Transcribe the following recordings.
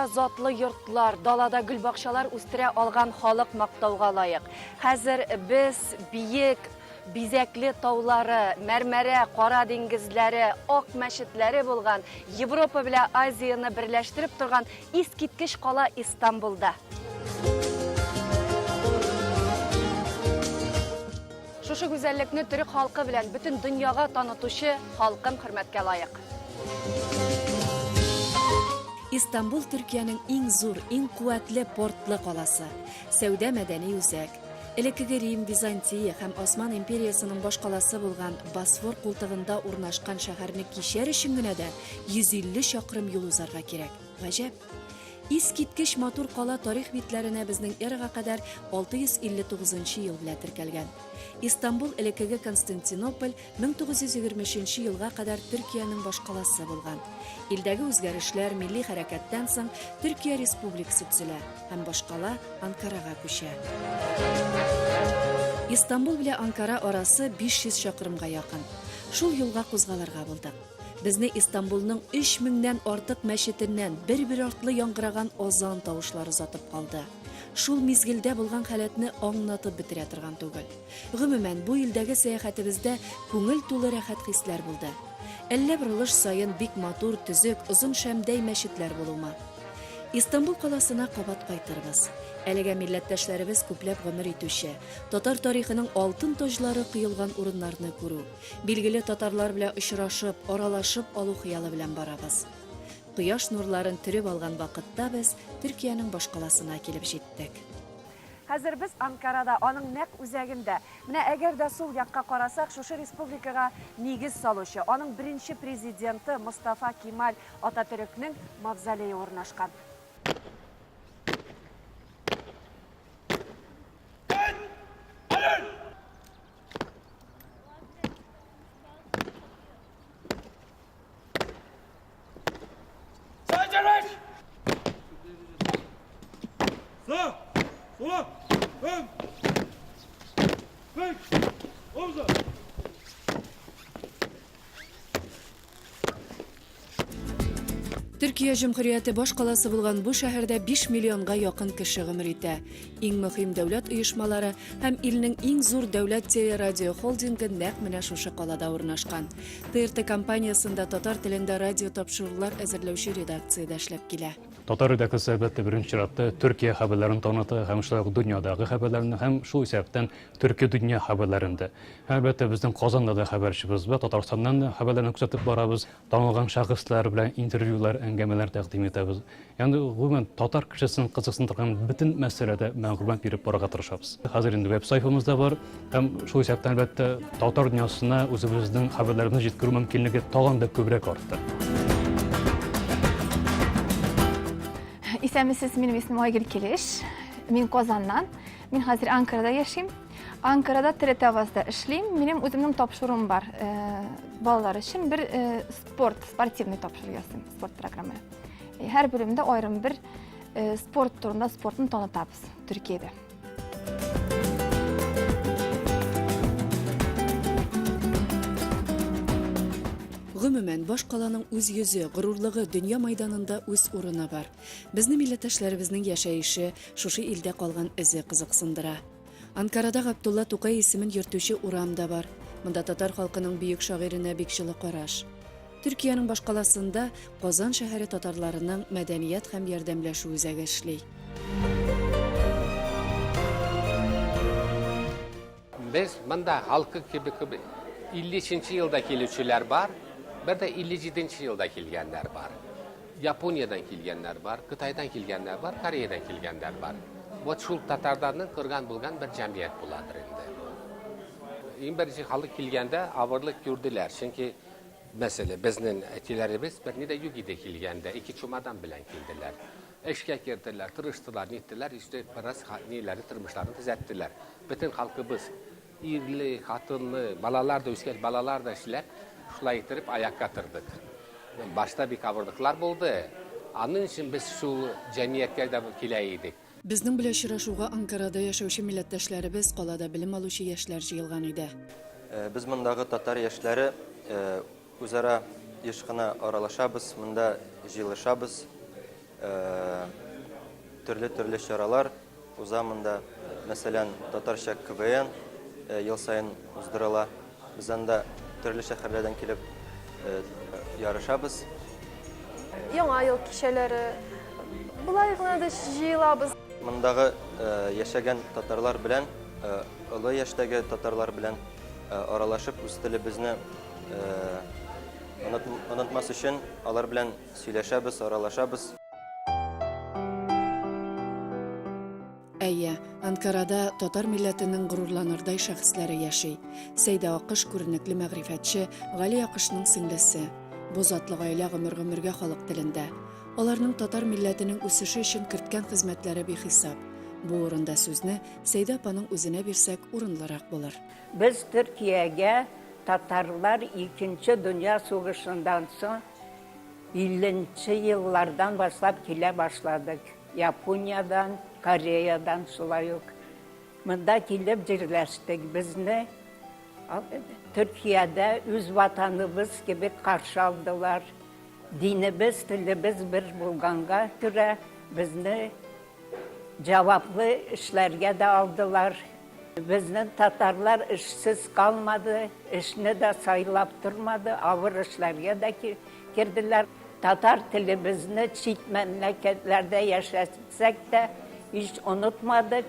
Төркиядә затлы йортлар, далада гөлбакчалар үстерә алган халык мактауга лаек. Хәзер без биек, бизәкле таулары, мәрмәрә, кара диңгезләре, ак мәчетләре булган, Европа белән Азияне берләштереп торган искиткеч кала Истанбулда. Шушы гүзәллекне төрек халкы белән бөтен дөньяга танытучы халкым хөрмәткә лаек. Истанбул Төркиянең иң зур, иң куәтле портлы каласы. Сәүдә-мәдәни үзәк. Элеккеге Рим, Византия һәм Осман империясының башкаласы булган Босфор култыгында урнашкан шәһәрне кичәр өчен генә дә 150 чакрым юл узарга кирәк. Гаҗәп! Искиткеч матур кала тарих битләренә безнең эрага кадәр 659 нчы ел белән теркәлгән. Истанбул элеккеге Константинополь 1923 елга кадәр Төркиянең башкаласы булган. Илдәге үзгәрешләр, милли хәрәкәттән соң Төркия Республикасы төзелә һәм башкала Анкарага күчә. Истанбул белән Анкара арасы 500 чакрымга якын. Шул юлга кузгалырга булдык. Безне Истанбулның өч меңнән артык мәчетеннән бер-бер артлы яңгыраган азан тавышлары озатып калды. Шул мизгелдә булган халәтне аңлатып бетерә торган түгел. Гомумән, бу илдәге сәяхәтебездә күңел тулы рәхәт хисләр булды. Әллә борылыш саен бик матур, төзек, озын шәмдәй мәчетләр булумы? Истанбул каласына кабат кайтырбыз. Әлегә милләттәшләребез күпләп гомер итүче, татар тарихының алтын таҗлары коелган урыннарны күрү, Билгеле татарлар белән очрашып, аралашып алу хыялы белән барабыз. Кояш нурларын төреп алган вакытта без Төркиянең башкаласына килеп җиттек. Хәзер без Анкарада, аның нәкъ үзәгендә. Менә әгәр дә сул якка карасак, шушы республикага нигез салучы, аның беренче президенты Мостафа Кемаль Ататөрекнең мавзолее урнашкан. Sağ, sola, ön, ön, omza. Төркия Җөмһүрияте баш каласы булган бу шәһәрдә 5 миллионга якын кеше гомер итә. Иң мөһим дәүләт оешмалары һәм илнең иң зур дәүләт телерадиохолдингы нәкъ менә шушы калада урнашкан. ТРТ компаниясендә татар телендә радио тапшырулар әзерләүче редакция дә эшләп килә. Татар редакциясе, әлбәттә, беренче чиратта Төркия хәбәрләрен таныта һәм шулай ук дөньядагы хәбәрләрне һәм шул исәптән төрки дөнья хәбәрләрен дә. Һәм, әлбәттә, безнең Казанда да хәбәрчебез бар, Татарстаннан да хәбәрләрне күзәтеп барабыз, танылган шәхесләр белән интервьюлар, әңгәмәләр тәкъдим итәбез. Ягъни, гомумән, татар кешесен кызыксындырган бөтен мәсьәләдә мәгълүмат биреп барырга тырышабыз. Хәзер инде веб-сайтыбыз да бар һәм шул исәптән, әлбәттә, татар дөньясына үзебезнең хәбәрләребезне җиткерү мөмкинлеге тагын да күбрәк артты. Исәнмесез, минем исемем Айгөл Килеш. Мин Казаннан. Мин хәзер Анкарада яшим. Анкарада ТРТ Авазда эшлим. Минем үземнең тапшыруым бар. Э, балалар өчен бер э, спорт, спортивный тапшыру ясыйм, спорт программа. Э, һәр бүлемдә аерым бер спорт турында спортны танытабыз Төркиядә. Гомумән, баш каланың үз йөзе, горурлыгы, дөнья майданында үз урыны бар. Безне милләттәшләребезнең яшәеше, шушы илдә калган эзе кызыксындыра. Анкарада Габдулла Тукай исемен йөртүче урам да бар. Монда татар халкының бөек шагыйренә бик җылы караш. Төркиянең башкаласында Казан шәһәре татарларының мәдәният һәм ярдәмләшү үзәге эшли. Без монда халкы кебек 53 нче елда килүчеләр бар, бер дә 57 нче елда килгәннәр бар. Япониядән килгәннәр бар, Кытайдан килгәннәр бар, Кореядән килгәннәр бар. Вот шул татардарның кырган булган бер җәмгыять буладыр инде. Иң беренче халык килгәндә авырлык күрделәр, чөнки мәсәлән, безнең әтиләребез берни дә юк иде килгәндә, ике чемодан белән килделәр. Эшкә керделәр, тырыштылар, ниттеләр, işte бераз ниләрне, тормышларын төзәттеләр. Бөтен халкыбыз ирле, хатынлы, балалар да үскәч, балалар да эшләп, шулай иттереп аякка тордык. Башта бик авырлыклар булды. Аның өчен без шул җәмгыятькә дә килә идек. Безнең белән очрашуга Анкарада яшәүче милләттәшләребез, калада белем алучы яшьләр җыелган иде. Без мондагы татар яшьләре үзара еш кына аралашабыз, монда җыелышабыз. Төрле-төрле чаралар уза монда. Мәсәлән, татарча КВН ел саен уздырыла. Без анда төрле шәһәрләрдән килеп ярышабыз. Яңа ел кичәләре, болай гына да җыелабыз. Мондагы яшәгән татарлар белән, олы яшьтәге татарлар белән аралашып, үз телебезне онытмас өчен алар белән сөйләшәбез, аралашабыз. Әйе, Анкарада татар милләтенең горурланырдай шәхесләре яши. Сәйдә Акыш күренекле мәгърифәтче Гали Акышның сеңлесе. Бу затлы гаилә гомер-гомергә халык телендә. Аларның татар милләтенең үсеше өчен керткән хезмәтләре бихисап. Бу урында сүзне Сәйдә апаның үзенә бирсәк урынлырак булыр. Без Төркиягә татарлар Икенче дөнья сугышыннан соң 50 нче еллардан башлап килә башладык. Япониядән, Кореядан шулай ук. Монда килеп җирләштек. Безне Төркиядә үз ватаныбыз кебек каршы алдылар. Динебез, телебез бер булганга күрә безне җаваплы эшләргә дә алдылар. Безнең татарлар эшсез калмады, эшне дә сайлап тормады, авыр эшләргә дә керделәр. Татар телебезне чит мәмләкәтләрдә яшәсәк тә, һич онытмадык.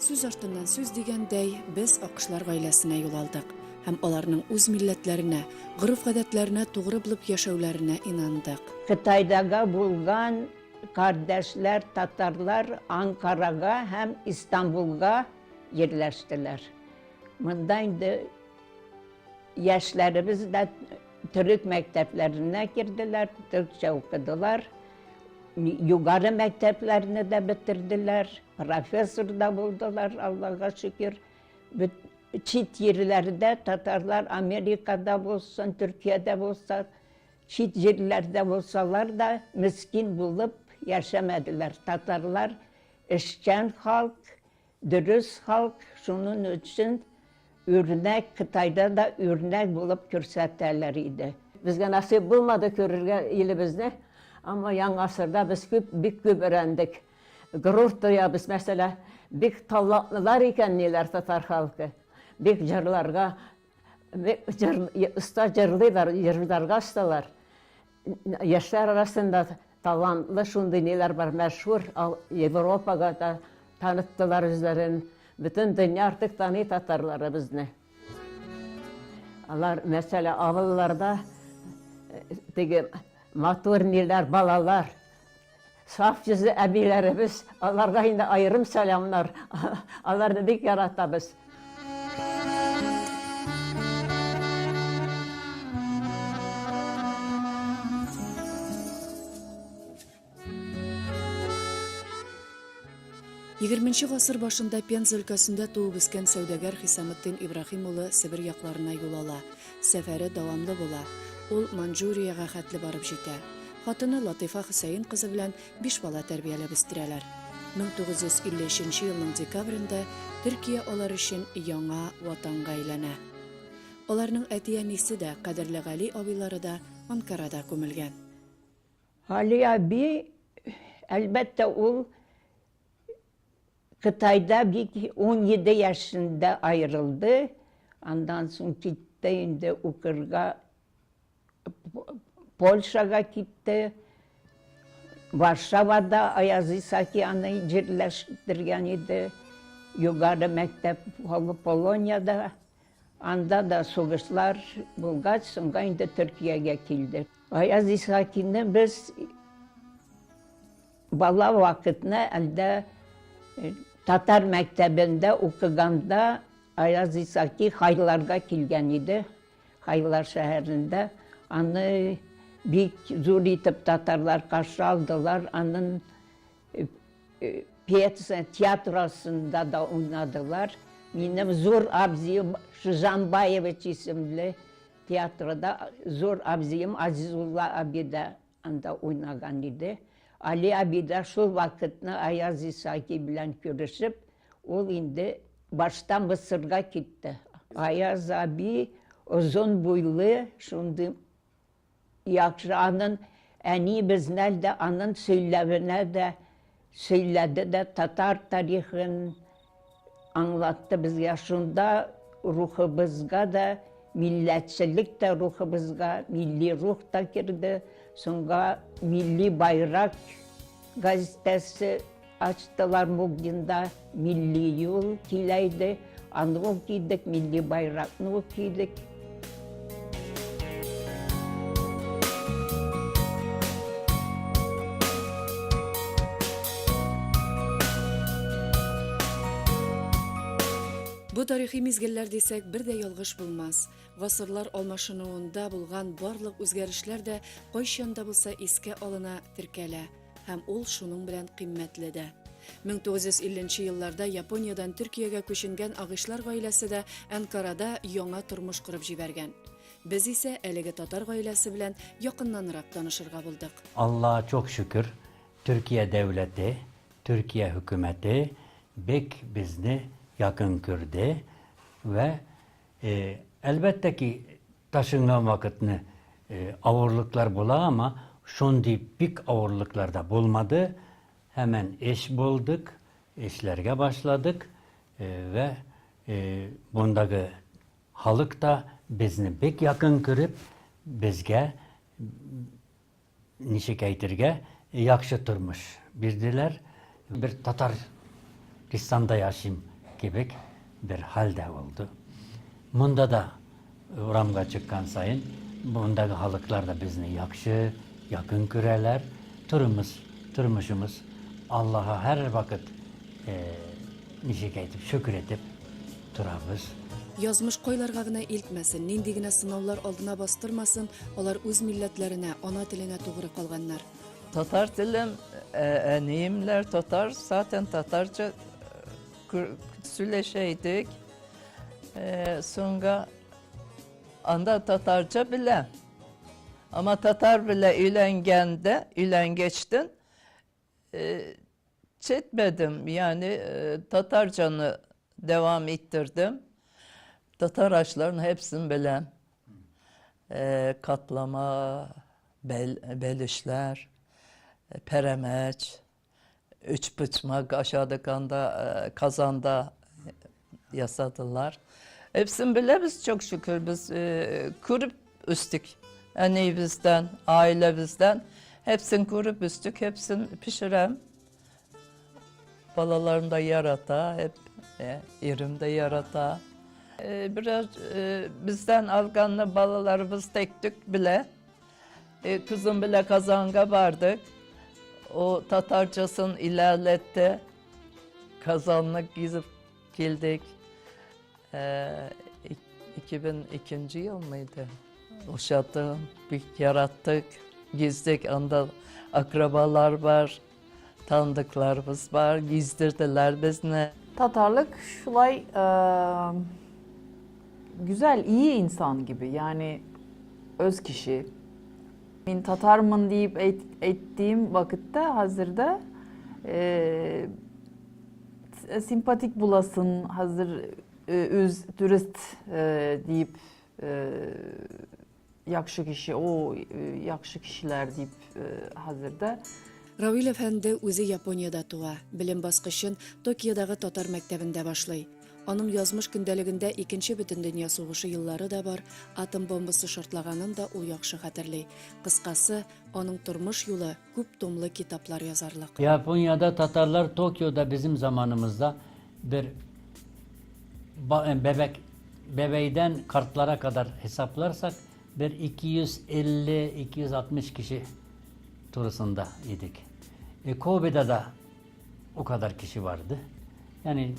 Сүз артыннан сүз дигәндәй, без Акышлар гаиләсенә юл алдык һәм аларның үз милләтләренә, гореф-гадәтләренә тугры булып яшәүләренә инандык. Кытайдага булган кардәшләр татарлар Анкарага һәм Истанбулга җирләштеләр. Монда инде яшьләребез дә төрек мәктәпләренә керделәр, төркчә укыдылар. Югары мәктәпләрне дә бетерделәр, профессор да булдылар, Аллага шөкер. Чит җирләрдә татарлар Америкада булсын, Төркиядә булса, чит җирләрдә булсалар да, мескин булып яшәмәделәр. Татарлар эшчән халык, Дөрес халык, шунын өчен үрнәк, Кытайда да үрнәк булып күрсәтәләр иде. Безгә насыйп булмады күрергә илебезне, әмма яңа гасырда без күп, бик күп өйрәндек. Горур тоябыз, мәсәлә, бик талантлылар икән ниләр татар халкы. Бик җырларга, бик җыр, оста җырлыйлар, җырларга осталар. Яшьләр арасында талантлы шундый ниләр бар, мәшһүр Европага да таныттылар үзләрен. Бөтен дөнья артык таный татарларыбызны. Алар, мәсәлә, авылларда теге матур ниләр, балалар, саф йөзле әбиләребез, аларга инде аерым сәламнар. Аларны бик яратабыз. Егерменче гасыр башында Пенза өлкәсендә туып үскән сәүдәгәр Хисаметдин Ибраһим улы Себер якларына юл ала. Сәфәре дәвамлы була. Ул Маньчжуриягә хәтле барып җитә. Хатыны Латыйфа Хөсәен кызы белән Биш бала тәрбияләп үстерәләр. 1953 нче елның декабрендә Төркия алар өчен яңа ватанга әйләнә. Аларның әти-әнисе дә, кадерле Гали абыйлары да Анкарада күмелгән. Гали аби, әлбәттә, ул Кытайда бик 17 яшендә аерылды, аннан соң китте инде укырга Польшага китте. Варшавада Аяз Исаки аны җирләштергән иде. Югары мәктәп Полониядә. Анда да сугышлар булгач, соңга инде Төркиягә килде. Аяз Исакины без бала вакытны әлдә татар мәктәбендә укыганда Аяз Исаки Хайларга килгән иде. Хайлар шәһәрендә аны бик зур итеп татарлар каршы алдылар. Анын пьеса театросында да уйнадылар. Минем зур абзием Шижанбаевич исемле театрда зур абзием Азизулла аби да анда уйнаган иде. Али аби да шул вакытны Аяз Исаки белән күрешеп, Ул инде башта Мысырга китте. Аяз аби озын буйлы, шундый яхшы. Анын әни безне дә, анын сөйләвенә дә сөйләде дә татар тарихын аңлатты безгә. Шунда рухыбызга да, милләтчелек тә рухыбызга, милли рух та керде. Соңга Милли байрак газетасы Ачтылар Мугдинда милли юл килә иде. Аны ук кидек, милли байракны ук кидек. Бу тарихи мизгелләр дисәк, бер дә ялгыш булмас. Гасырлар алмашынуында булган барлык үзгәрешләр дә кайчан да булса искә алына, теркәлә. Һәм ул шуның белән кыйммәтле дә. 1950 нче елларда Япониядән Төркиягә күченгән Агышлар гаиләсе дә Әнкарада яңа тормыш корып җибәргән. Без исә әлеге татар гаиләсе белән якыннанрак танышырга булдык. Аллаһа чок шөкер, Төркия дәүләте, Төркия хөкүмәте бик безне якын күрде вә, әлбәттә ки, Ташынган вакытны авырлыклар була, ама шундый бик авырлыклар да булмады. Һәмән эш булдык, эшләргә башладык вә мондагы халык та безне бик якын күреп, безгә ничек әйтергә, яхшы тормыш бирделәр. Бер Татарстанда яшим кебек бер хәл дә булды. Монда да урамга чыккан саен мондагы халыклар да безне яхшы, якын күрәләр. Тормыш, тормышымыз Аллаһа һәрвакыт ничек әйтеп, шөкер итеп торабыз. Язмыш кайларга гына илтмәсен, нинди генә сынаулар алдына бастырмасын, алар үз милләтләренә, ана теленә тугры калганнар. Татар телем, әниемләр татар, затен татарча сөйләшә идек. Соңга анда татарча беләм. Ама татар белә өйләнгәндә, өйләнгәчтен Çetmedim yani e, Tatarcanı devam ettirdim. Tatar aşlarının hepsini bilen. E, katlama, bel, belişler, e, peremeç, üç bıçmak aşağıda kanda, e, kazanda yasadılar. Hepsini bile biz çok şükür biz e, kurup üstük. Anne bizden, aile bizden. Hepsini kurup üstük, hepsini pişirem. Balalarım da yarata, hep e, yerim de yarata. E, biraz e, bizden alganlı balalarımız tek tük bile. E, kızım bile kazanga vardık. O Tatarcasını ilerletti. Kazanlık gizip geldik. E, 2002 yıl mıydı? Uşatım, bir yarattık, gizdik. Anda akrabalar var, tanıdıklarımız var, gizdirdiler bizni. Tatarlık şulay e, güzel, iyi insan gibi. Yani öz kişi. Min Tatarmın deyip et, ettiğim vakitte hazırda e, simpatik bulasın, hazır e, üz turist e, deyip e, yakşı kişi, o e, yakşı kişiler deyip e, hazırda. Равил әфәнде үзе Япониядә туа, белем баскычын Токиодагы татар мәктәбендә башлый. Аның язмыш көндәлегендә Икенче бөтендөнья сугышы еллары да бар, атом бомбасы шартлаганын да ул яхшы хәтерли. Кыскасы, аның тормыш юлы күп томлы китаплар язарлык. Япониядә татарлар Токиода безнең заманымызда бер бәбәк бәбәйдән картлара кадәр хисапларсак, бер 250-260 кеше турысында идек. E, Kobe'de da o kadar kişi vardı. Yani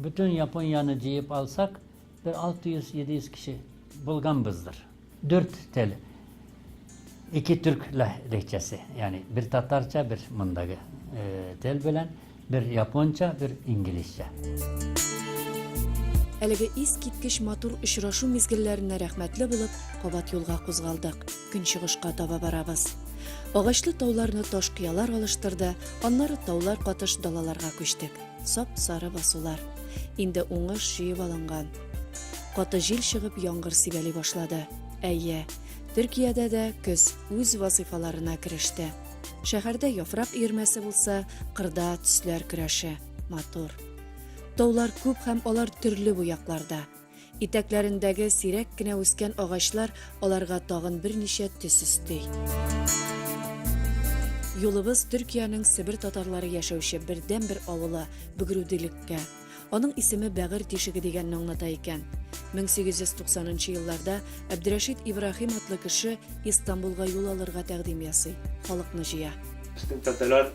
bütün Japonya'nı cıyıp alsak bir 600-700 kişi bulganbızdır. Dört tel. İki Türk lehçesi. Yani bir Tatarça, bir mındagı e, tel bilen, bir Yaponca, bir İngilizce. Әлеге искиткеч матур очрашу мизгелләренә рәхмәтле булып, кабат юлга кузгалдык. Көнчыгышка таба барабыз. Агачлы тауларны таш кыялар алыштырды, аннары таулар катыш далаларга күчтек. Сап-сары басулар. Инде уңыш җыеп алынган. Каты җил чыгып яңгыр сибәли башлады. Әйе, Төркиядә дә көз үз вазыйфаларына кереште. Шәһәрдә яфрак өермәсе булса, кырда төсләр көрәше. Матур. Таулар күп һәм алар төрле буякларда. Итәкләрендәге сирәк кенә үскән агачлар аларга тагын берничә төс өсти. Юлыбыз Төркиянең Себер татарлары яшәүче бердәнбер авылы Бөгрүделеккә. Аның исеме бәгырь тишеге дигәнне аңлата икән. 1890 нчы елларда Әбдерәшит Ибраһим атлы кеше Истанбулга юл алырга тәкъдим ясый, халыкны җыя. Безнең тәтәләр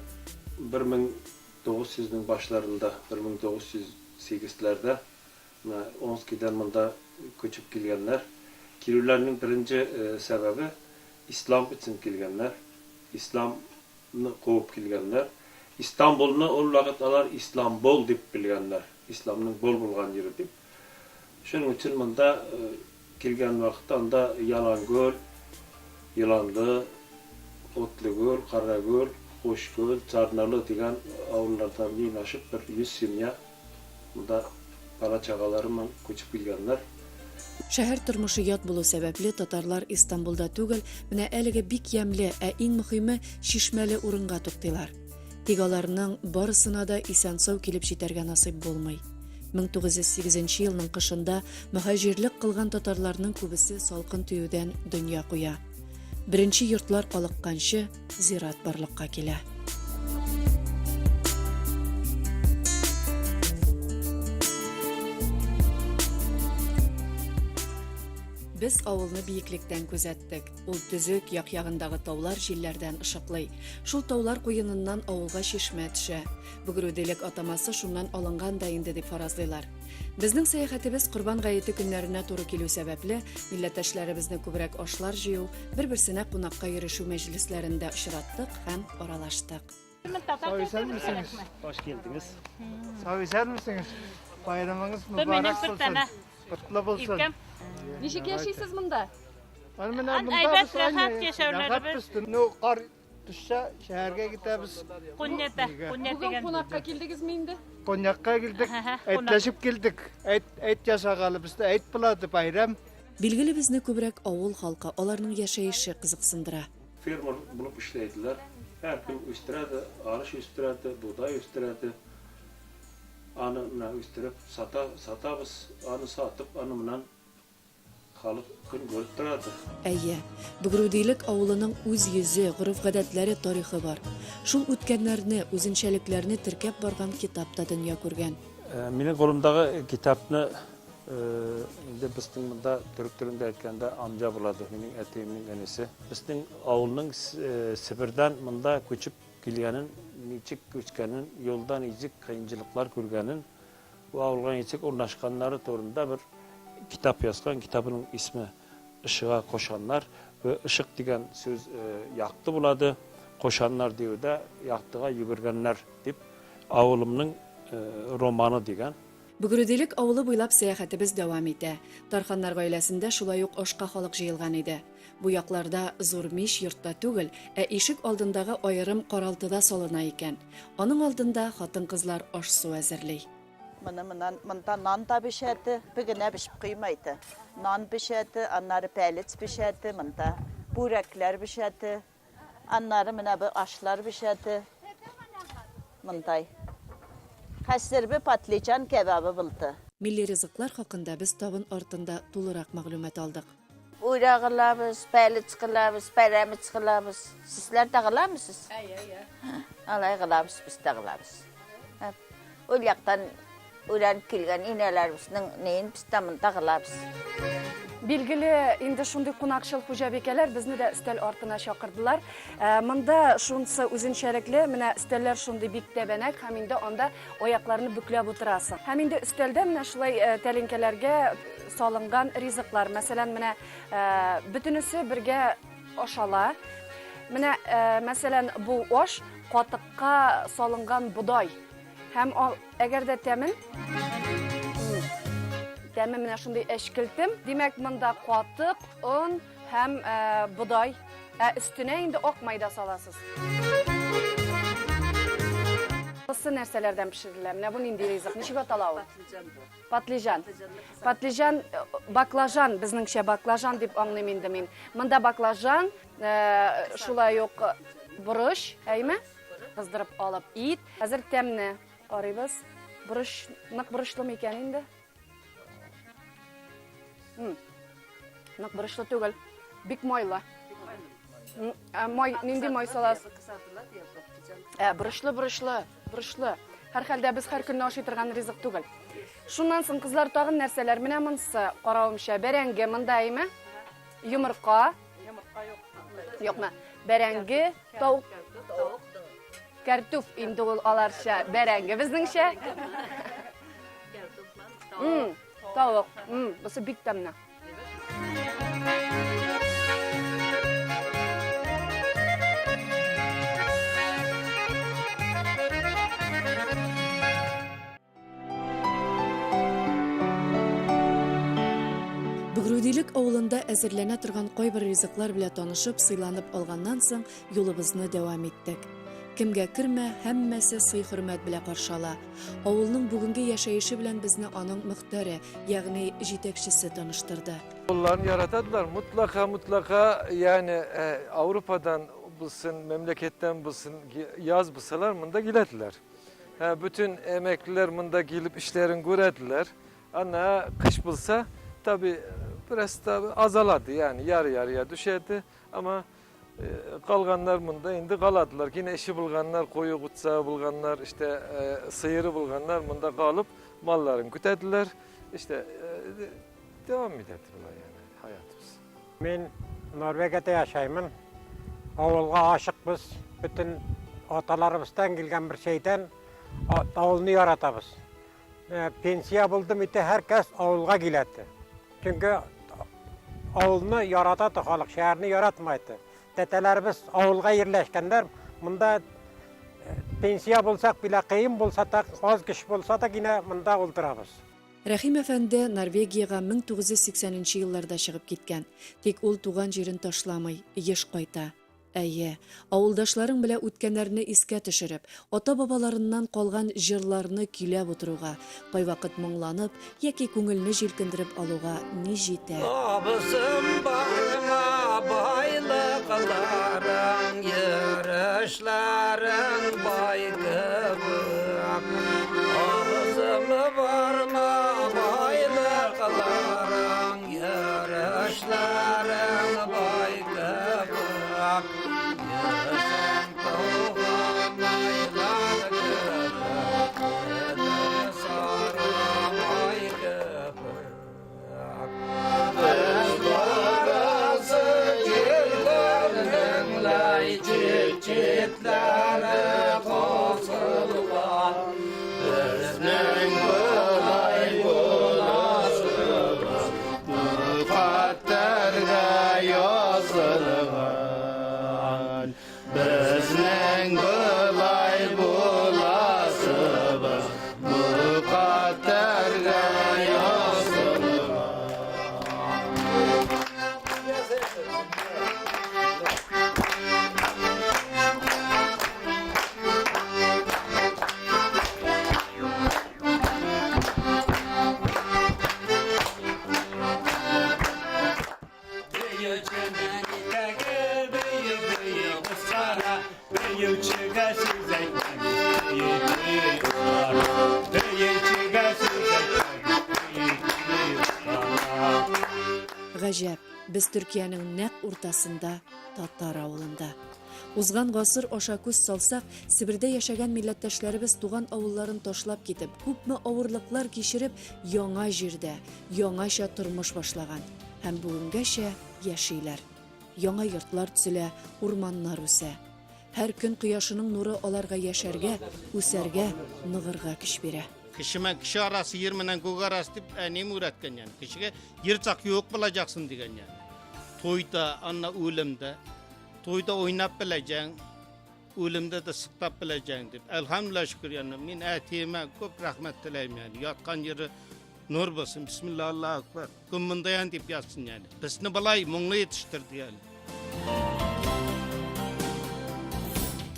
1900 нең башларында, 1908 ләрдә Менә Омскидан монда күчеп килгәннәр. Килүләренең беренче сәбәбе, ислам өчен килгәннәр. Исламны куып килгәннәр. Истанбулны ул вакыт алар Исламбол дип белгәннәр. Исламның бол булган җире дип. Шуның өчен монда килгән вакытта анда Ялангөл, Еланлы, Отлыгөл, Карагөл, Кушкөл, Царналы дигән авыллардан җыйнашып бер 100 семья Монда бала-чагалары белән күчеп килгәннәр. Шәһәр тормышы ят булу сәбәпле, татарлар Истанбулда түгел, менә әлеге бик ямьле, ә иң мөхиме, чишмәле урынга туктыйлар. Тик аларның барысына да исән-сау килеп җитәргә насыйп булмый. 1908 нче елның кышында мөһаҗирлек кылган татарларның күбесе салкын тиюдән дөнья куя. Беренче йортлар калыкканчы, зират барлыкка килә. Без авылны биеклектән күзәттек. Ул төзек, як-ягындагы таулар җилләрдән ышыклый. Шул таулар куеныннан авылга чишмә төшә. Бөгрүделек атамасы шуннан алынган да инде дип фаразлыйлар. Безнең сәяхәтебез Корбан гаете көннәренә туры килү сәбәпле, милләттәшләребезне күбрәк ашлар җыю, бер-берсенә кунакка йөрешү мәҗлесләрендә очраттык һәм аралаштык. Сау исәнмесеңез? Хош келдиңиз. Сау исәнмесеңез? Байрамыңыз мөбарәк булсын. Котлы булсын. Ничек яшисез монда? Менә монда Әйбәт, рәхәт яшәүләребез. Ну, кар Төшсә, шәһәргә китәбез. Куннета, куннет Бүген дигән. кунакка килдегезме инде? Коньякка килдек, Әһә, әйтләшеп килдек. Әйт, әйт ясагалы бездә әйт булады байрам. Билгеле, безне күбрәк авыл халкы, аларның яшәеше кызыксындыра. Фермер булып эшләйделәр. Һәркем үстерәде, арыш үстерәде, бодай үстерәде. Аны менә үстереп сата, сатабыз. Аны сатып, аны менән Халык көн күреп торадыр. Әйе, Бөгрүдилек авылының үз йөзе, гореф-гадәтләре, тарихы бар. Шул үткәннәрне, үзенчәлекләрне теркәп барган китап та дөнья күргән. Минем кулымдагы китапны инде безнең монда төрек телендә әйткәндә амҗа булады, минем әтиемнең энесе. Безнең авылның Себердән монда күчеп килгәнен, ничек күчкәнен, юлда ничек кыенчылыклар күргәнен, Бу авылга ничек урнашканнары турында бер китап язган, китабының исме Ышыга кошаннар. Бу ышык дигән сүз якты булады, кошаннар диюдә яктыга йөгергәннәр дип авылымның романы дигән. Бөгрүдилек авылы буйлап сәяхәтебез дәвам итә. Тарханнар гаиләсендә шулай ук ашка халык җыелган иде. Бу якларда зур мич йортта түгел, ә ишек алдындагы аерым каралтыда салына икән. Аның алдында хатын-кызлар аш-су әзерли. Моны моннан монда нан да пешәте, бегенә пешеп куймайды. Нан пешәте, аннары пәлец пешәте, монда бүрәкләр пешәте, аннары менә бу ашлар пешәте. Мондай. Хәзер бу патлиҗан кәбабы булды. Милли ризыклар хакында без табын артында тулырак мәгълүмат алдык. Уйра кылабыз, пәлец кылабыз, пәрәмеч кылабыз. Сезләр дә кыламысыз? Әйе, әйе. Алай кылабыз, без дә кылабыз. Ул яктан өйрәнеп килгән инәләребезнең неен без дә монда кылабыз. Билгеле, инде шундый кунакчыл хуҗабикәләр безне дә өстәл артына чакырдылар. Ә, монда шунысы үзенчәлекле, менә өстәлләр шундый бик тәбәнәк һәм инде анда аякларны бөкләп утырасың. Һәм инде өстәлдә менә шулай э, тәлинкәләргә салынган ризыклар. Мәсәлән, менә э, бөтенесе бергә ашала. Менә, э, мәсәлән, бу аш катыкка салынган бодай. Һәм әгәр дә тәмен тәме менә шундый әчкелтем. Димәк, монда катык, он һәм э, бодай. Ә өстенә инде ак майда саласыз. Монысы нәрсәләрдән пешерелә? Менә бу нинди ризык? Ничек атала ул? Патлиҗан. Патлиҗан, э, баклажан, безнеңчә баклажан дип аңлыйм инде мин. Монда баклажан, э, шулай ук борыч, әйме? Кыздырып алып ит. Хәзер тәмне карыйбыз. Борыч нык борычлы микән инде? Нык борычлы түгел. Бик майлы. Ә май, нинди май саласыз? Ә, борычлы, борычлы, борычлы. Һәрхәлдә без һәр көнне ашый торган ризык түгел. Шуннан соң кызлар тагын нәрсәләр? Менә монысы, каравымча, бәрәңге монда әйме? Йомырка. Йомырка юк. Юкмы? Бәрәңге, тавык. Кәртүф инде ул аларча, бәрәңге безнеңчә. Тавык. Бусы бик тәмле. Бөгрүдилек авылында әзерләнә торган кайбер ризыклар белән танышып, сыйланып алганнан соң, юлыбызны дәвам иттек. Кемгә кермә, һәммәсе сый-хөрмәт белән каршы ала. Авылның бүгенге яшәеше белән безне аның мөхтәре, ягъни җитәкчесе таныштырды. Авылларын яратадылар, мутлака, мутлака, ягъни Ауропадан булсын, мәмләкәттән булсын, яз булсалар, монда киләделәр. Бөтен әмәклеләр монда килеп эшләрен күрәделәр. Ана кыш булса, таби, бераз таби азалады, ягъни яры-ярыя төшәде, ама калганнар монда инде каладылар. Кине эше булганнар, кое кутса булганнар, işte сыеры булганнар монда калып малларын көтәделәр. İşte devam итәде болай yani hayatımız. Мин Норвегиядә яшәймен. Авылга ашыкбыз. Бөтен аталарыбыздан килгән бер шәйдән авылны яратабыз. Пенсия булды мите һәркәс авылга киләде. Чөнки авылны ярата халык, шәһәрне яратмайды. Тәтәләребез авылга ерләшкәннәр. Монда пенсия булсак билә кыен булса та, аз кеше булса да генә монда ултырабыз. Рәхим әфәнде Норвегиягә 1980 нче елларда чыгып киткән. Тик ул туган җирен ташламый, еш кайта. Әйе, авылдашларың белән үткәннәрне искә төшереп, ата-бабаларыннан калган җырларны көйләп утыруга, кайвакыт моңланып яки күңелне җилкендереп алуга ни җитә? Абысым барма байлыкларың, йөрешләрең бай кебек. Абысым барма байлыкларың, йөрешләрең бай кебек. Йөзең туган айлар кебек, бөтен сары ай кебек. Без барасы җирләрнең ләй чит-читләре кысылган. Безнең болай буласыбыз мөкатдәргә язылган. Безнең болай буласыбыз мөкатдәргә язылган. Гаҗәп, без Төркиянең нәкъ уртасында, татар авылында. Узган гасыр аша күз салсак, Себердә яшәгән милләттәшләребез туган авылларын ташлап китеп, күпме авырлыклар кичереп, яңа җирдә, яңача тормыш башлаган һәм бүгенгәчә яшиләр. Яңа йортлар төзелә, урманнар үсә. Һәр көн кояшының нуры аларга яшәргә, үсәргә, ныгырга көч бирә. Кеше менән кеше арасы, ер менән күк арасы дип әнием өйрәткән яни. Кешегә ер чак юк булачаксың дигән яни. Туйда, анна үлемдә. Туйда уйнап беләҗәң, үлемдә дә сыктап беләҗәң дип. Әлхәмдүлилләһ шөкер яни. Мин әтиемә күп рәхмәт теләйм яни. Яткан җире нур булсын. Бисмилла Аллаһу акбар. Кем монда ян дип язсын яни. Безне болай моңлы итештерде яни.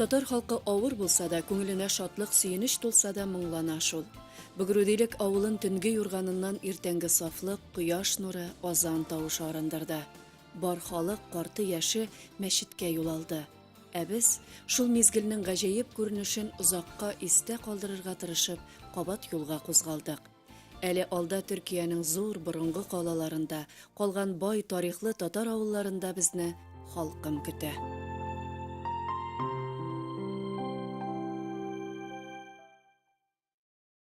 Татар халкы авыр булса да, күңеленә шатлык, сөенеч тулса да моңлана шул. Бөгрүдилек авылын төнге юрганыннан иртәнге сафлык, кояш нуры, азан тавышы арындырды. Бар халык, карты-яше мәчеткә юл алды. Ә без, шул мизгелнең гаҗәеп күренешен озакка истә калдырырга тырышып, кабат юлга кузгалдык. Әле алда Төркиянең зур, борынгы калаларында, калган бай тарихлы татар авылларында безне халкым көтә.